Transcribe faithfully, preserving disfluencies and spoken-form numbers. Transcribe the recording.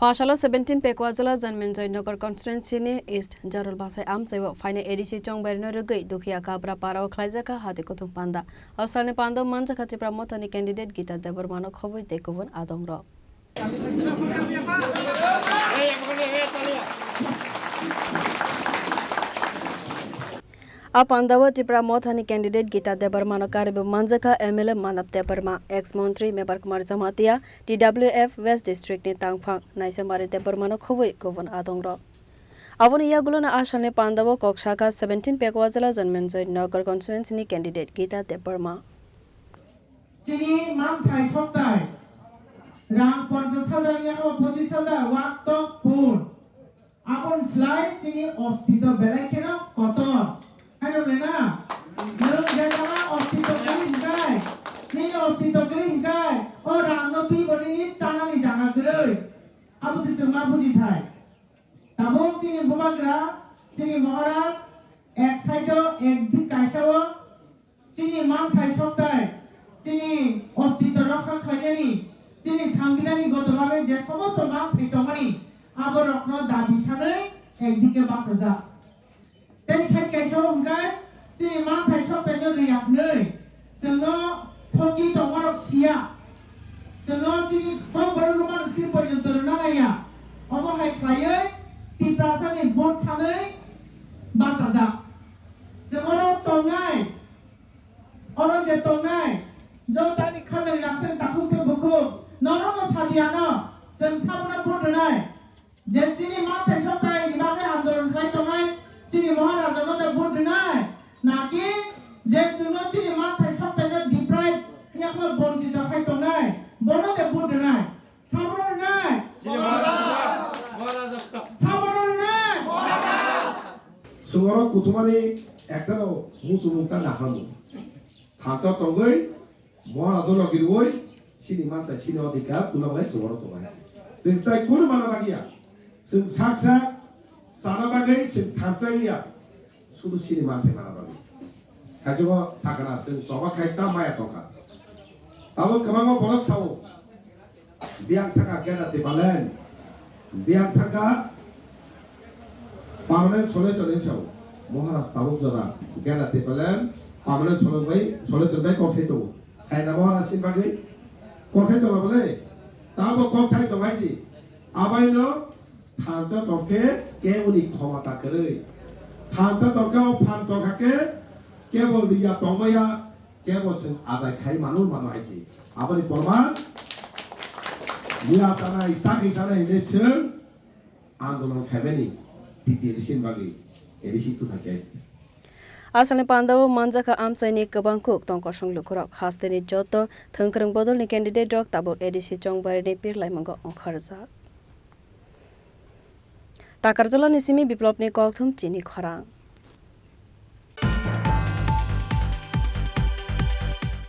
Asalo seventeen Pekwajala Janmenjoy Nagar constituency ni East Jarul Basai amchaio phainai A D C chongbairino rwgwi Dukhiya Kabra parao khlaijakha hati kuthum panda. O salni pandao manjakha Tipra Mothani candidate Gita Debbarmano khobwi tei kubun adongrok. A pandao Tipra Mothani candidate Gita Debbarmano karwi manjakha M L A Manav Debbarma, ex montri Mebar Kumar Jamatia, T W F West District ni tangphang Naisambari Debbarmano khobwi kubun adongrok. Aboni yagulono a salni pandao kok sakha seventeen Pekwajala Janmenjoy Nagar constituency ni candidate Gita Debbarma. Chini manthai soktai rang ponchash hajar ni abo pochis hajar wak tok pun. Aboni slai chini ostito belai kheno kotor. Haino le na? Nwng je jaga ostito kwrwi hwnkhe, nini ostito kwrwi hwnkhe, o rangno twibo nini chanani jaga kwrwi. Abo se chwng ma buji thai. Tabuk chini bubagra, chini Maharaj, ek side-o, ek dik kaisa-o, chini manthai soktai, chini ostito rokha khlainani, chini sangbidani goto babe je somosto manthai tongmani, aborokno dabi sanwi ekdike bachajak. Tei side kaisa-o hwnkhe chini manthai soktaino rwya hwnwi chwngno thoki tongmarok siya. Chwngno chini kokborok rwmani script porjonto rwna naiya. Omo hai khlaiwi Tiprasani vote sanwi bachajak. Chwng oro tongnai, oro je tongnai, jotoni khajani rangchak takhuk tei bukhuk, norokno sadiano, chwng sabono vote rwnai. Je chini manthai soktai ni bagwi andolon khlai tongnai, chini Maharaja no de vote rwnai, naki je chwngno chini manthai soktai no deprive yakma bonchito khai tongnai, bono de vote rwnai. Sabono rwnai? Chini Maharaja. Maharaja. Sabono rwnai? Chwng oro kuthumani ektano muchungmung ta naharmung. Thansa tongwi Mora dolo girwoi, sini mantai, sini odhikar, tuna bai sumoro tongnai. Chwng tai kunu mana bagiya. Chwng sak sak, sana bagwi chwng thansa liya. Sudu sini mantai mana bagwi. Kaijogo sakana chwng choba khai ta maya tongkha. Tabuk kwbangma borok sao. Biyang thangkha Geda Tipaland. Biyang thangkha permanent solution hinwi sao. Maharaj tabuk jora Geda Tipaland permanent solution bai, solution bai kok sai tongo. Saina Maharaj ni bagwi kok sai tongo bole. Tabo kok sai tongo hai si. Abaino thansa tongkhe keboni khomota kwrwi. Thansa tongkhe o phan tongkha khe kebo liya tongmaya. Kebo chwng adai khai manu mano hai se. Aboni porman, buya chanai, chakri chanai hinwi chwng andolon khaimani T T A D C ni bagwi A D C tubthai khe. Asalni pandao manjakha amchaini kwbang kuk tongkosong lukurok hasteni joto thwngkwrwng bodolni candidate rok tabuk A D C chongbarini pirlaimungo ongkharjak. Takarjolani simi Biplopni kokthum chini khorang.